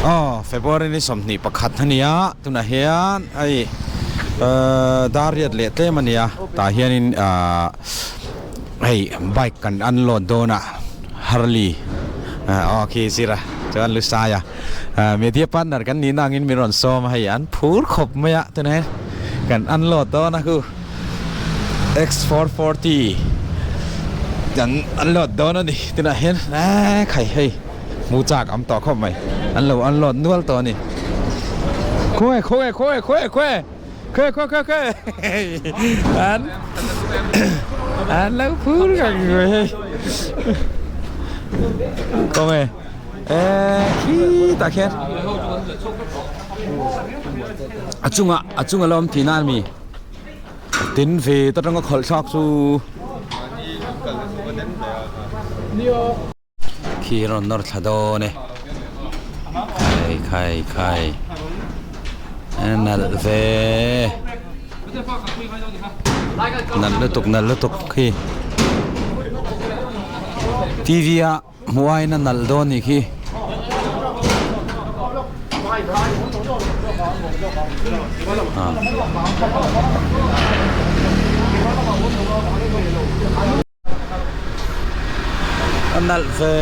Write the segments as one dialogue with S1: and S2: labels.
S1: Aw February ni 21 a nia tunah hian hei dar riat leh tlem a nia tah hianin ahh hei bike kan unload dawn a Harley aw khi zir a chuan Lusai a media partner kan nihna angin min rawn sawm a hei an phur khawp mai a tunah hian kan unload dawn a khu. X440 kan unload dawn a ni tunah hian eee khai hei hmu chak am tawh khawp mai an lo unload nual tawh a ni khawnge khawnge khawnge khawnge khawnge khawnge khawnge khawnge an an lo phur ngang mai hei khawnge eee khitah khian a chungah a chunga la awm tihna a mi. Tin ve ta tanga khalh thlak chu khi rawn nawr thla dawn e khai khai khai nalh ve nalh lutuk nalh lutuk khi T_V a. Hmuain a nalh dawn nih khi. A nalh ve.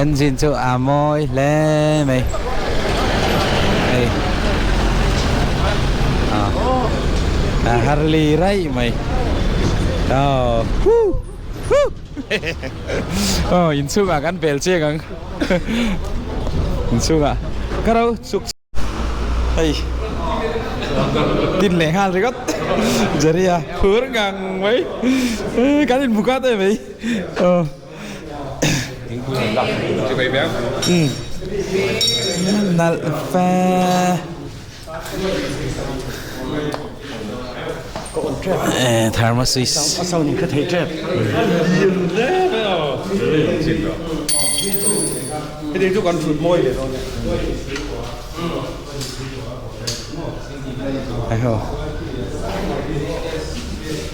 S1: Engine chu a mawi hle mai. Hei. A Harley raih mai. Aw. Hu. Hu. Aw inchhungah kan bel chiang ang. Inchhungah. Ka ro chuk. Hei. Tin leh nghal ringawt. Jerry a phur ngang mai. Kan inbu kat em mai. Aw. Nalh fe. Thermos is.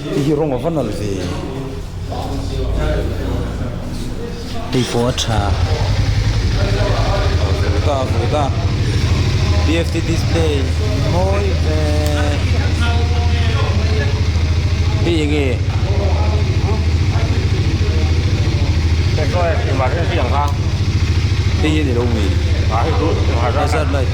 S1: Hei hi rawng a va nalh ve. Hei pawh a tha. Vuta vuta BFT display mawi ve. Hei eng nge? Hei hi a ni lo mi? Hazard light.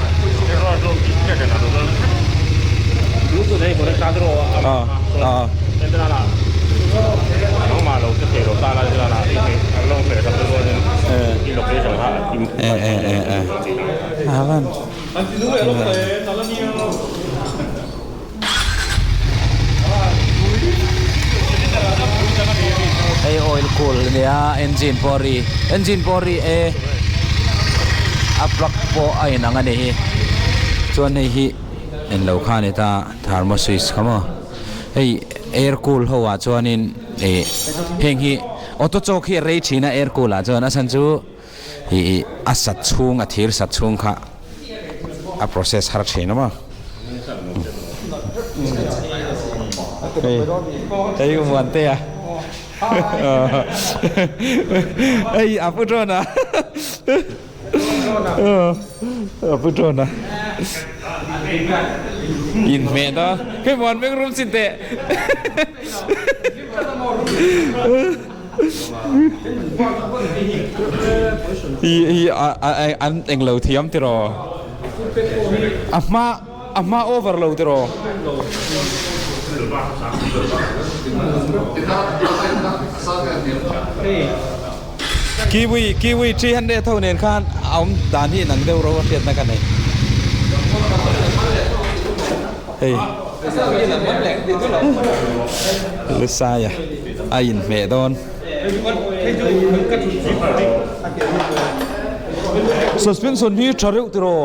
S1: Hei oil cool a nia engine pawh a ri engine pawh a ri e a plug pawh a inang a nih hi chuan hei hi englo kha a ni ta thermo switch kha maw hei air cool ho ah chuanin ih heng hi auto choke hi a rei thin a air cool ah chuan a chhan chu ih a sat chhung a thir sat chhung kha a process har thin a maw hei hei u Muantea hei a pu John a a pu John a inhmeh ta hei Muan meng rum chin teh. Hi hi an englo thiam tiraw a hma a hma over lo tiraw. Kiwi kiwi 300 ho nen khan a awm dan hi inang deuh ro a hriatna ka nei hei. Lusaia a inhmeh dawn. Suspension hi tha reuh tiraw?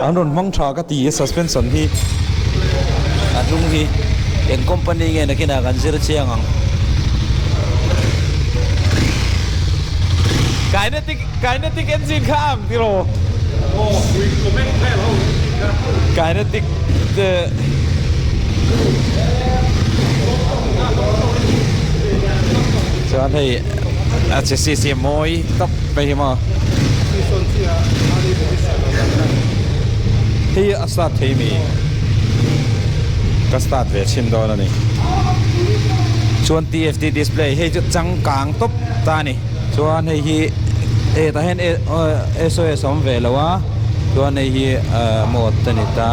S1: An rawn hmang tha ka ti a suspension hi a hnung hi eng company nge nakinah kan zir chiang ang. Kinetic Kinetic engine kha a ang tiraw? Kinetic te. Chuan hei a chassis hi a mawi tawp mai hi maw. Hei a start thei mi ka start ve chhin dawn a ni. Chuan TFT display hei chu changkang tawp ta a ni. Chuan hei hi eh tah hian SOS a awm ve lo a chuan hei hi mode a ni ta.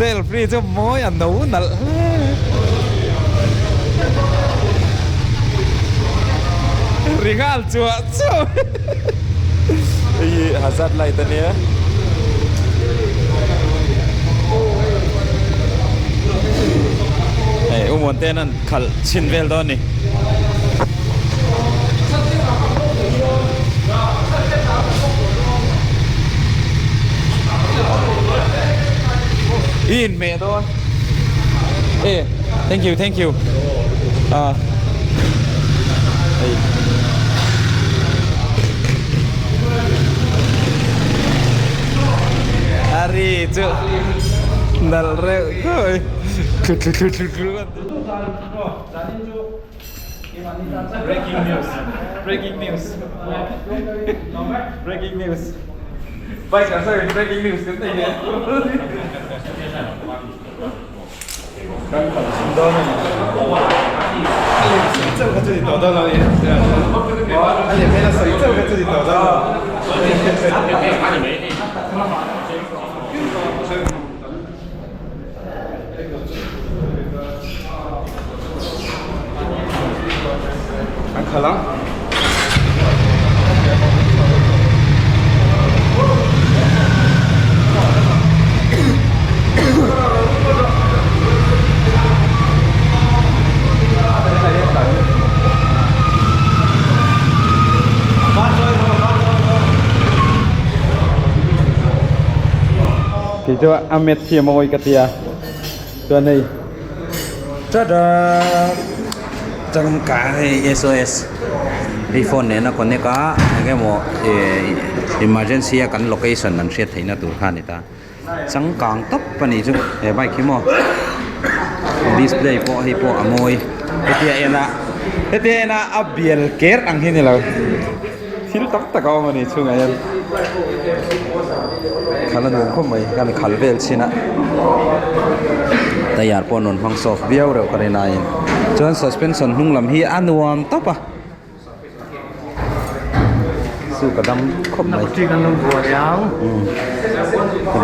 S1: Selfie chu mawi a no nalh hle. Ri nghal chuah chuah hei hi hazard light a nia. Hei u Muante an an khalh chhin vel dawn a ni. I inhmeh dawn e thank you thank you ah hei. A ri chu nalh reuh khawi thlu thlu thlu thlu thlu a ti. Breaking news breaking news breaking news bike ah sawn breaking news kan nei leh kan khalh chhin dawn a ni a lem sawi chauh kha chu ni tawh dawn lo a ni a lem hian a sawi chauh kha chu ni tawh dawn lo. An khalh ang. Kei chu a met thiam a awi ka tia chuan hei tada changkang hei S_O_S hei phone nena connect a eng emaw eh emergency a kan location an hriat theihna tur kha a ni ta changkang tawp a nih chu he bike hi maw display pawh hei pawh a mawi hetia en a hetia en a a bial ker ang hi a ni lo. Thil tam tak a awm a ni chhungah hian khal a nuam khawp mai kan khal vel chin a tayar pawh a rawn hmang soft viau reuh ka rin aiin chuan suspension hnung lam hi a nuam tawp a chu ka dam khawp mai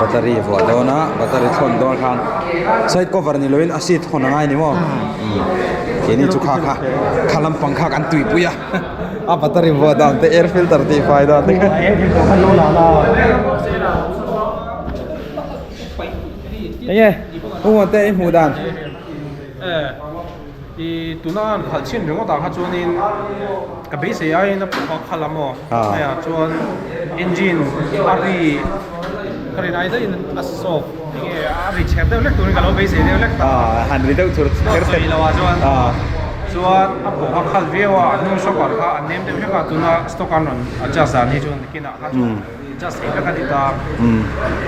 S1: battery vuah dawn a battery thawn dawn khan side cover ni lovin a seat hawn a ngai a ni maw keini chu kha kha kha lampang kha kan tuipui a. A battery vuah dan te air filter tih fai dan te kha. Enge u Muan te i hmuh dan?
S2: I tuna an khalh chhin ringawt ah kha chuanin ka beisei aiin a pawh a khalh a maw haiah chuan engine a ri ka rin ai daihin a soft enge a ri chher deuh hlek turin ka lo beisei deuh hlek ta
S1: han ri deuh thur
S2: kher thei lo ah chuan chuan a pawh kha khal viau a a hnung shocker kha a nem deuh hlek a tuna stock an rawn adjust dan hi chuan nikinah kha chuan adjust thei vek a ni ta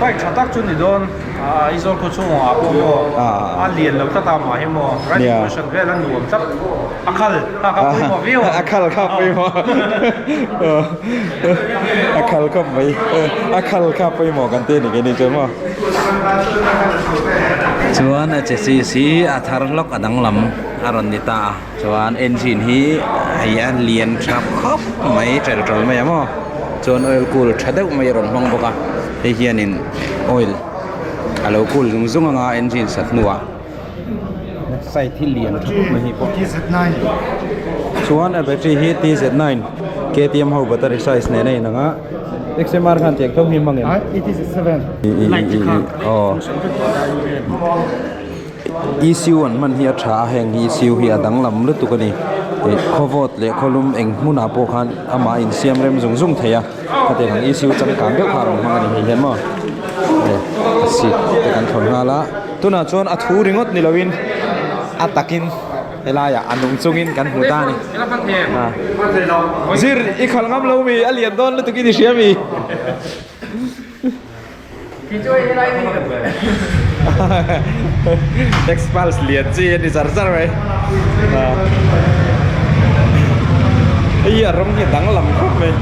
S2: bike tha tak chu ni dawn Aizawl khaw chhungah ah pawh maw a lian lo tlat a mah hi maw riding position vel a nuam tlat a khal kha kha pawimawh viau
S1: a khal kha pawimawh a khal khawp mai a khal kha pawimawh kan ti a ni keini chuan maw chuan a chassis hi a thar hlawk a danglam a rawn ni ta a chuan engine hi hei a lian tha khawp mai tel tel mai a maw chuan oil cool tha deuh mai a rawn hmang bawk a hei hianin oil a lo cool zung zung anga engine sat hnuah side hi lian tha khawp mai hei pawh chuan a battery hi T_Z nine K_T_M ho battery size nen a inang a X_M_R khan tiang tho hi hmang em aw E_C_U an hman hi a tha a heng hi E_C_U hi a danglam lutuk a ni ih khaw vawt leh khaw lum eng hmunah pawh khan amah a insiam rem zung zung thei a hetiang ang E_C_U changkang deuh kha a rawn hmang a ni hei hian maw seat te kan thawn nghal a tunah chuan a thu ringawt ni loin a takin. Helaiah a nung chungin kan hmu ta a ni. Zir i khalh ngam lo mi a lian dawn lutuk in i hria mi. Xpulse lian chi a ni zar zar mai. Hei a rawng hi a danglam khawp mai.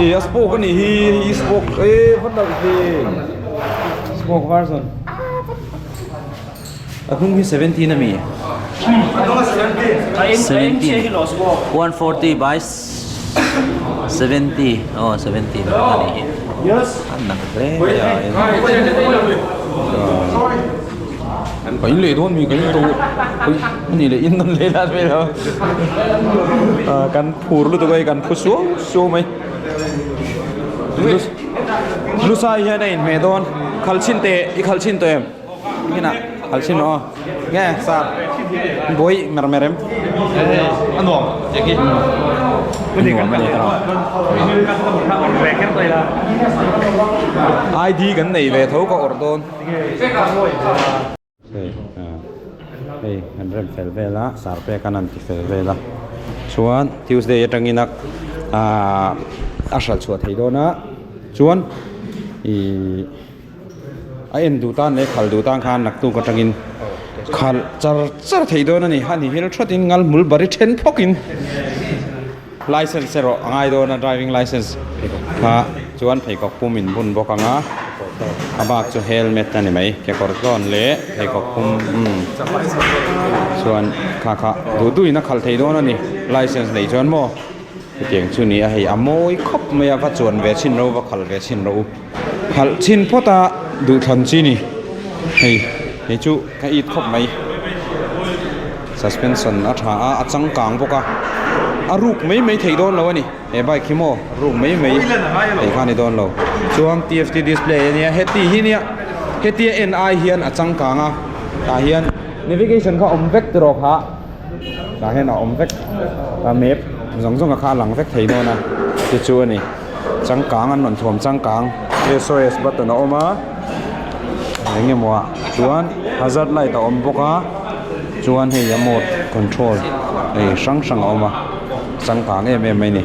S1: Ih a spoke a nih hi hei spoke e va nalh ve spoke version. A hnung hi 17 a mi? 17 140 by 70 oh 17 a nih hi a nalh hle mai a ka in leh dawn mi ka in tawh a nih leh in nawn leh dan mai lo kan phur lutuk a hei kan phu suau suau mai Lusai hian a inhmeh dawn khalh chhin teh i khalh chhin tawh em? Ngina khalh chhin aw nge sar buai mer mer em
S2: a nuam eki
S1: a nuam ani ID kan nei ve tho ka awrh dawn hei hei an rem fel vel a sar pek an an ti fel vel a chuan Tuesday atangin a a hralh chhuah thei dawn a chuan ihh. A en duh tan leh khal duh tan khan naktuk atangin khalh char char thei dawn a ni. A ni hil thatin ngal hmul bari then phawkin license erawh a ngai dawn a driving license kha chuan pheikhawk pum in bun bawk ang a, a bak chu helmet a ni mai kekawr tlawn leh pheikhawk pum umm chuan kha kha duh duhin a khalh thei dawn a ni license neih chuan maw hetiang chu ni a hei a mawi khawp mai a va chuan ve chhin ro va khalh ve chhin ro. Khalh chhin phawt a duhthlan chi ni. Hei hei chu ka it khawp mai. Suspension a tha a, a changkang bawk a. A ruk mai mai theih dawn lo a ni. He bike hi maw ruk mai mai theih kha a ni dawn lo. Chuan TFT display a nia heti hi nia hetia en ai hian a changkang a. Tah hian navigation kha awm vek tiraw kha. Tah hian a awm vek a map zawng zawng a kha a lang vek thei dawn a ti chu a ni. Changkang an rawn thuam changkang S_O_S button a awm a eng emaw ah chuan hazard light a awm bawk a chuan hei a mode control hei hrang hrang a awm a changkang em em mai a ni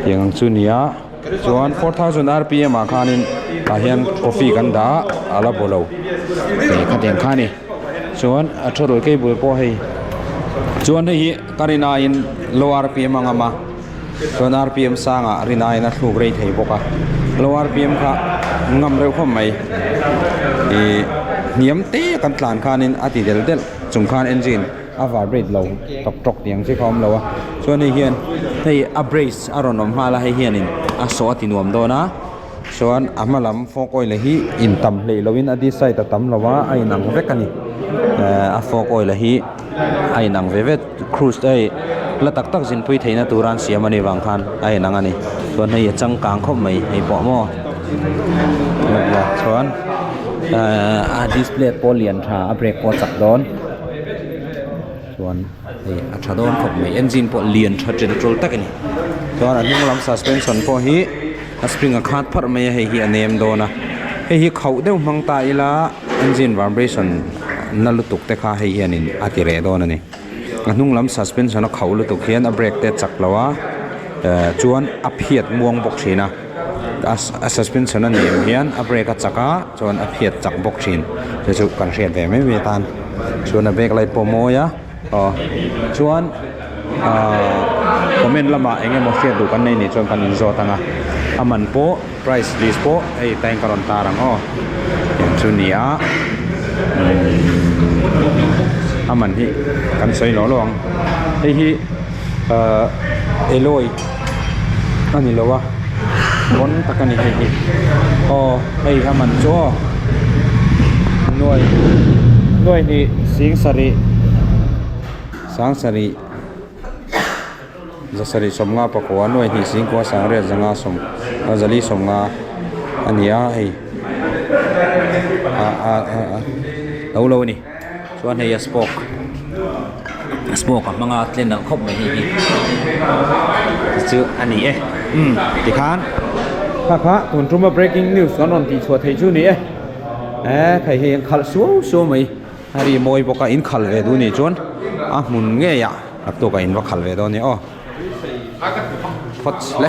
S1: tiang ang chu a ni a chuan 4000 rpm ah khanin tah hian coffee kan dah a a la baw lo khatiang kha a ni chuan a throttle cable pawh hei chuan hei hi ka rin aiin low rpm a ngam a. Chuan rpm sangah rin aiin a thluk rei thei bawk a, low rpm kha ngam reuh khawp mai ih hniam te kan tlan khanin a ti del del chung khan engine a vibrate lo tawk tawk tih ang chi kha a awm lo a, chuan hei hian hei a brace a rawn awm nghal a hei hianin a saw a ti nuam dawn a chuan a hma lam fork oil hi in tam hleih loin a this side a tam lo a a inang vek a ni eh a fork oil hi. A inang ve ve cruise te hei la tak tak zinpui theihna tura an siam anih vang khan a inang a ni chuan hei a changkang khawp mai hei pawh maw chuan ehh a display pawh lian tha a brake pawh a chak dawn chuan hei a tha dawn khawp mai engine pawh lian tha tel tul tak a ni chuan a hnung lam suspension pawh hi a spring a khat pharh mai a hei hi a nem dawn a hei hi khauh deuh hmang ta ila engine vibration na lutuk te kha hei hianin a ti reh dawn a ni a hnung lam suspension a khauh lutuk hian a brake te a chak lo a eh chuan a phiat muang bawk thin a a suspension a nem hian a brake a chak a chuan a phiat chak bawk thin chu chu kan hriat ve mai mai atan chuan a brake light pawh a mawi a aw chuan ahh comment lamah eng emaw hriat duh kan nei nih chuan kan inzawt ang a a man pawh price list pawh hei time ka rawn tar ang aw tiang chu ni a umm a man hi kan sawi lawh lawh ang hei hi ahh alloy a ni lo a rawn tak a ni hei hi aw hei a man chu aw nuai nuai hnih sing sarih sang sarih. Zasarih sawmnga pakua nuai hnih singkua sangriat zanga sawm a zali sawmnga a ni a hei a a a lo lo a ni chuan hei a spoke a spoke a hmanga tle nalh khawp mai hei hi chu a ni e umm tikhan kha kha tun tuma breaking news kan rawn tih chhuah theih chu a ni e eh hei hei an khalh suau suau mai. A ri mawi bawk a in khal ve duh nih chuan a hmun ngei ah naktuk ah in va khal ve dawn a ni aw. Phawt le.